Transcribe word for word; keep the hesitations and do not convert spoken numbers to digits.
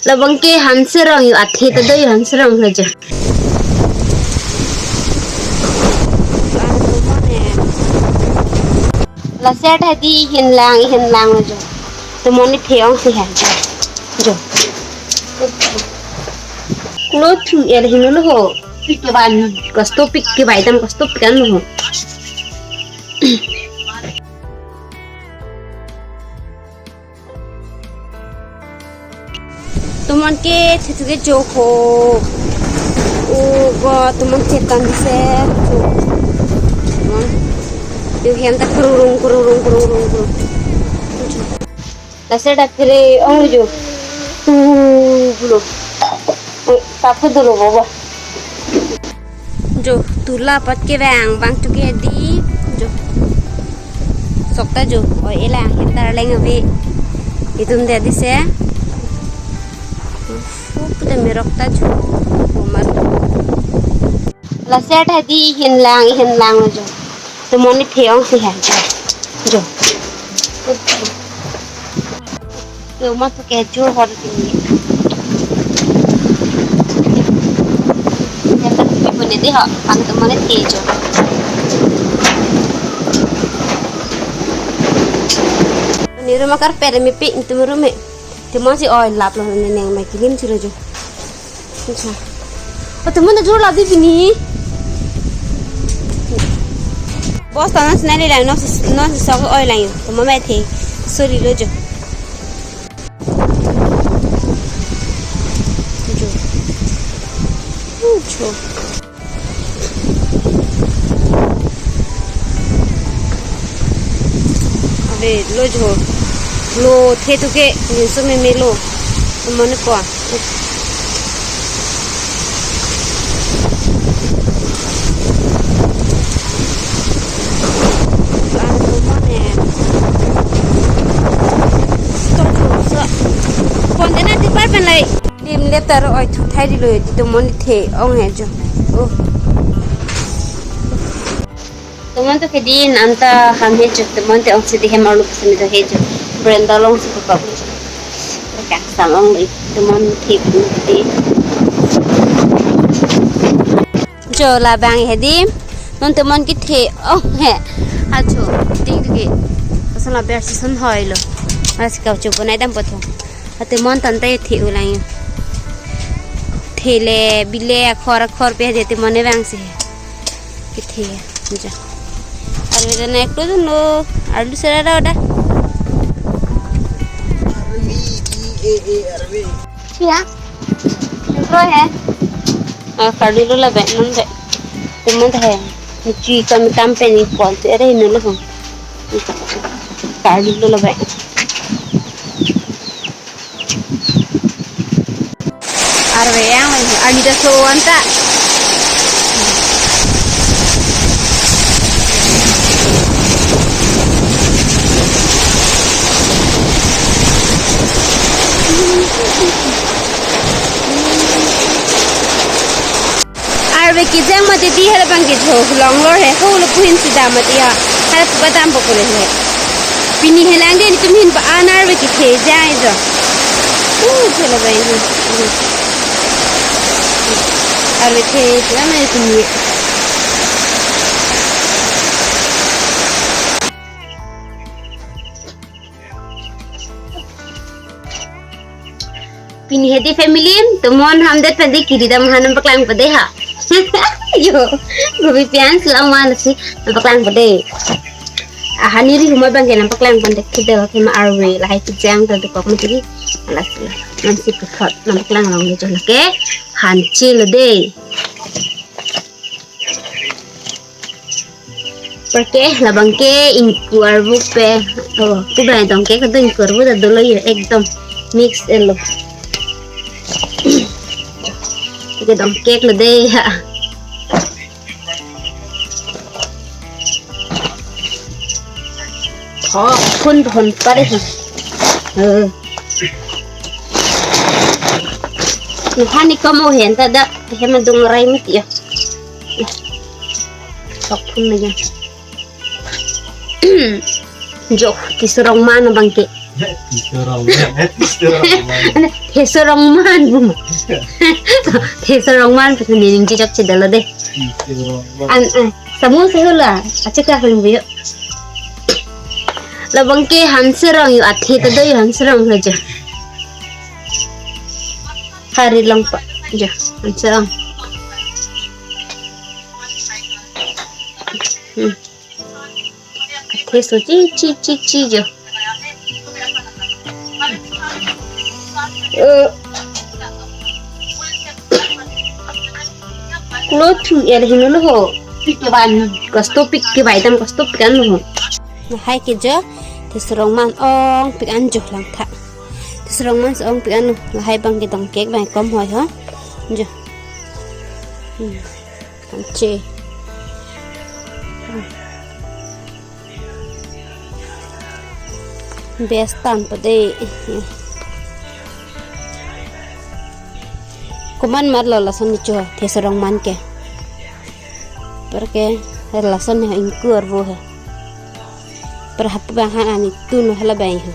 Labang ke hanserong yo, athe ta do yo hanserong lo jo. Laso ta di ihin lang, ihin lang lo jo. Tomon ne the-ong si ha jo. Jo. Klo thu el hin lo ho. Pik ke ban. Kosto pik ke bai dam, kosto pik an lo ho. Tomon ke the thu ke jo ho. O go tomon the tan se jo. Tomon. Yo hem ta kurung kurung kurung kurung. Laso ta phere-ong jo. Tu gulo. Tapu dulu bobo. Jo, tula pot ke bang, bang tu ke di, jo. Sok ta jo, oi elang, hintar leng abi. Itum dia di se. Fu puta merok ta jo. Umar. Laso ta di ihin lang, ihin lang jo. Tomon ne the-ong si ha jo. Jo. Yo, ma tu ke jur hor tini. Yang tak pipi pun ini ho, pang tomon ne the jo. Ni rumah karpet mi pi, itu rumah. Tomon si oi lap lo ne neng mai kilim si lo jo. Acha. Oh, tomon ta jur lap di pini. Bos ta non si nai le lang, non si, non si sok oi lang yo. Tomon mai the. Sorry lo jo. Jo. Uh, jo. Ave lo jo. Lo the tu ke, ni so me me lo. Tomon ne ko. Pon dena di par pen lai. Lim le tar oi thu thai di lo di tomon ne the-ong he jo. Oh. Tomon to kedin anta ham he jo, tomon te-ong si di hem arlo pesen do he jo. Brenda long si ko ko. Kangsam ong lo tomon the pun te. Jo labang he di. Non tomon kethe-ong he. Acho, ting tu ke. Pasal aber si son hoi lo. Mas kau chupo nai dam potho. Ate mon tan ta the-u lang yo. The le, bile, akhor, akhor pe de tomon ne bang si. Kethe, jo. Arve dan ek to dun lo, arlu sera ra da. Arve, e, e, arve. Ya. Nukro he. Ah, karlu lo labe, non de. Tomon de he. Chi kam kam pe ni kon te re no lo. Karlu lo labe. Arve yang, ani ta so anta. Arve kejang mati di hala bang ke jo long lor he, ho lo puhin si dam mati ya. Hala puka dam po pule he. Pini he lang de ni tum hin ba an arve kethe jang jo. Uh, jo lo bang. Arve the jang na tum ye. Pini he di family, tomon hamdet padi kiri dam hanam paklang pade ha. Yo, gobi pian selang mana si, nam paklang pade. Ahani ri huma bang ke nam paklang pade kidel ke ma arve, lahai kejang ta dukok ma tiri. Alas, nam si pekot, nam paklang long le jo lake. Hanchi lo de. Perke labang ke ingkur bu pe. Oh, ku bai dong ke kado ingkur bu ta dolo ye ekdom mix elo. Ke dong ke lo de ha. Oh, phun phun pare ha. Eh. Nuhani kamu hen ta da, hem dung rai mit ya. Sok phun na ya. Jo, kisurong mana bang ke. Kisurong mana, kisurong mana. Thesorongman. Thesorongman pu ne ningje chokche dolo de. An, an. Samu sehula. Achika kulim buyo. Labang ke Hanserong yo, athe ta do yo Hanserong lo jo. Hari long pa jo Hanserong. Hmm. Athe so chi chi chi chi jo. Eh. Lo thu er hinu lo ho. Pik ke ban. Kosto pik ke bai dam kosto pik an lo ho. Lahai ke jo. Thesorongman ong pik an jo langtha. Thesorongman ong pik an lo. Lahai bang ke dong kek bang kom hoi ho. Jo. Hmm. Kamche. Best tan pade. Komat mat lo lason ni cho, thesorongman ke. Perke lason ni ingkur bo he. Per hap bang han ani tu no hala bang he.